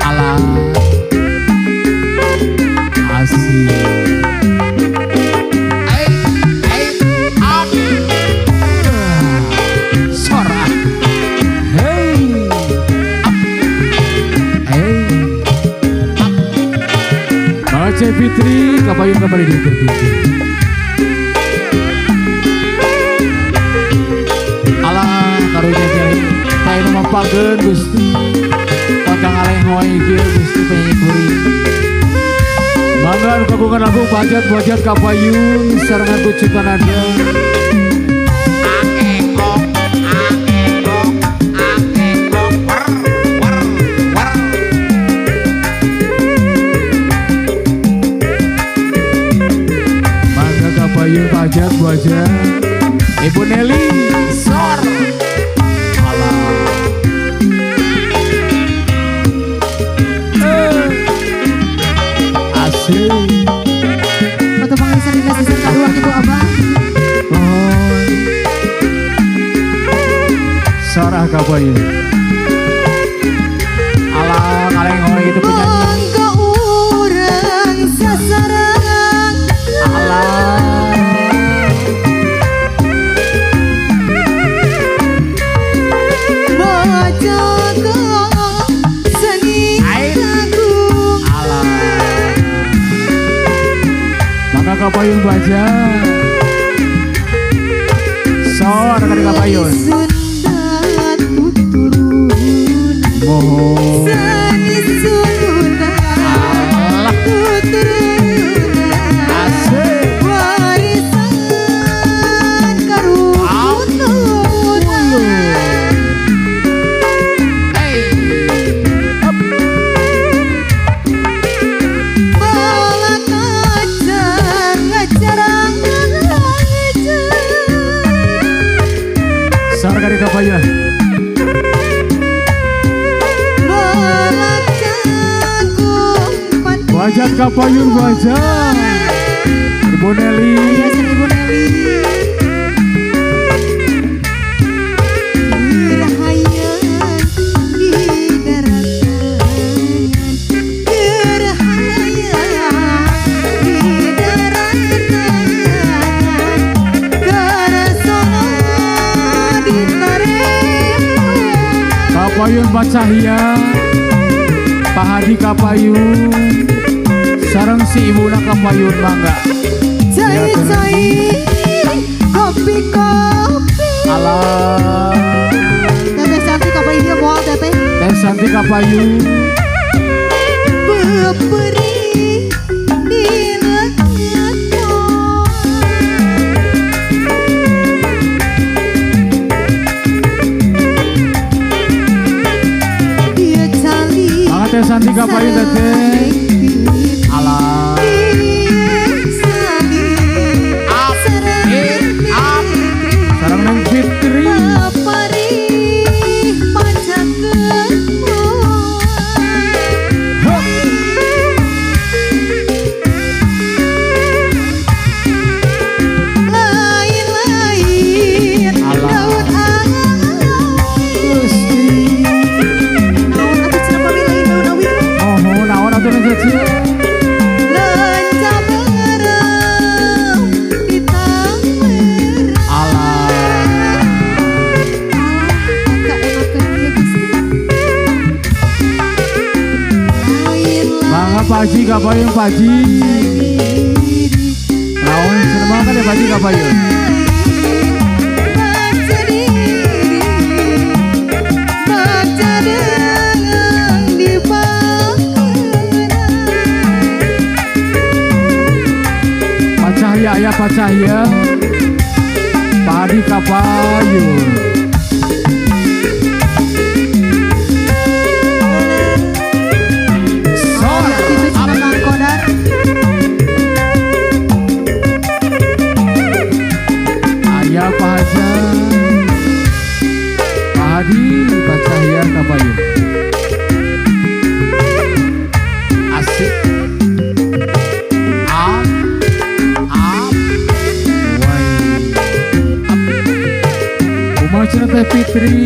Alah asik. Sora. Hey. Hey. Baca Fitri, kabayun kembali di tertinggi. Alah, karunya jari. Tayo mampageun Gusti. Potong aleng hoy kieu Gusti penyanyi kuring. Mangga nu kagungan lagu bajat-bajat kapayun sarengan ku Cipanada. Akekok, akekok, akekok, war, war, war. Mangga kapayun bajat bajat. Ibu Nelly Sor. Alah. Asik. Foto panggilan dinas season kedua gitu abah. Oh. Sorah kapayun. Alah, kaleng hoy gitu penyanyi. Mangga urang sasarang. Alah. Bajaga seni agung. Alah. Maka kapayun baca. Sor kali kapayun. Sunda tuturun. Mohon. Seni Sunda Alah. tuturun. Asik. Warisan karuhun. Hey. Balak ajar ngajarang ngajar. Sor kali kapayun. Balak jagung pati. Wajah kapayun wajah. Ibu Nelly. Yayasan Ibu Nelly. Gerhayan di daratan, gerhayan di daratan, karasono ditaremo. Kapayun Bacahya. Pak Hadi kapayun. Sareng si ibuna kapayun mangga. Cai cai kopi kopi. Alah. Teteh cantik apa ini moal teteh? Teh Santi kapayun. Beperi di lengan. Dia cali. Mangga Teh Santi kapayun teteh. Alah. Up, in, up. Sareng Neng Fitri. Hup. Lain-lain Alah. daun awi. Gusti. Naon atuh cenah pami lain daun awi. Oh, naon atuh nu cece? Lenca berem di tamer. Alah. Alah, kaenakeun ieu Gusti. Lain-lain Mangga Pak Haji kapayun Pak Haji. Naon cenah mangga deh Pak Haji kapayun. Baca diri, baca dengan di Pak Cahya ya Pak Cahya. Pak Hadi kapayun. Sor. Itu cenah Kang Kodar. Ayah Pak Hajar. Pak Hadi, Pak Cahya kapayun. Asik. Up, up. Wai. Up. Kumaha cenah Teh Fitri.